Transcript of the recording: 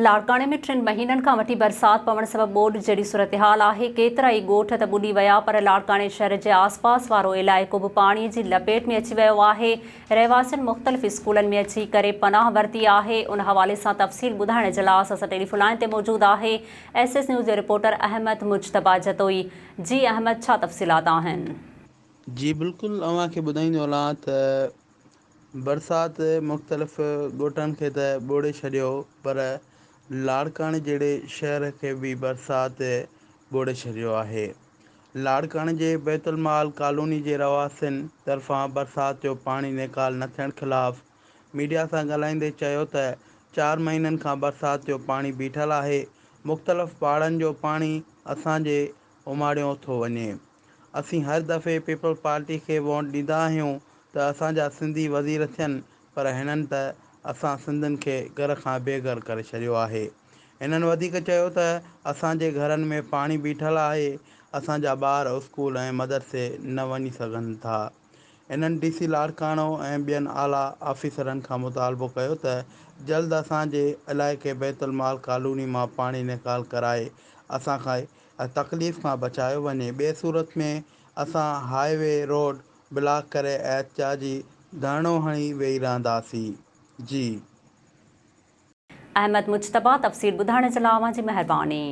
لاڙڪاڻي ۾ ٽن مهينن کان وٺي برسات پوڻ سبب ٻوڏ جهڙي صورتحال آهي، ڪيترائي ڳوٺ ته ٻڏي ويا پر لاڙڪاڻي شهر جي آسپاس وارو علائقو به پاڻي جي لپيٽ ۾ اچي ويو آهي، رهواسين مختلف اسڪولن ۾ اچي ڪري پناهه ورتي آهي، ان حوالي سان تفصيل ٻڌائڻ جي لاء اسان سان ٽيليفون لائين تي موجود آهي ايس ايس نيوز جو رپورٽر احمد مجتبيٰ جتوئي، جي احمد ڇا تفصيلات آهن؟ جي بلڪل اوهان کي ٻڌائيندو هلان ته برسات مختلف ڳوٺن کي ته ٻوڙي ڇڏيو پر لاڙڪاڻي جهڙي شهر کي به برسات ٻوڙي ڇڏيو آهي. لاڙڪاڻي جي بيت المال ڪالوني جي رهواسين طرفان برسات جو پاڻي نيڪال نه ٿيڻ خلاف ميڊيا سان ڳالهائيندي چيو ته چار مهينن کان برسات جو پاڻي بيٺل آهي، مختلف پاڙن جو پاڻي اسان جي اماڻيو ٿو وڃي. اسين هر دفعي پيپلز پارٽي کي ووٽ ڏيندا آهيون ته اسان جا سنڌي وزير ٿين پر هنن ته اسان سنڌين کي گهر کان بي گهر ڪري ڇڏيو آهي. هنن وڌيڪ چيو ته اسان جي گهرن ۾ پاڻي بيٺل آهي اسان جا ٻار اسڪول ۽ مدرسي نه وڃي سگهن ٿا. هنن ڊي سي لاڙڪاڻو ۽ ٻين اعليٰ آفيسرن کان مطالبو ڪيو ته جلد اسان جي علائقي بيت المال ڪالوني مان پاڻي نيڪال ڪرائي اسان کي تڪليف کان بچايو وڃي ٻي صورت ۾ اسان هاء وي روڊ بلاڪ ڪري احتجاجي ڌرڻو هڻي ويهي رهنداسين. جي. احمد مجتبيٰ تفصيل ٻڌائڻ جي لاء اوهان جي مهرباني.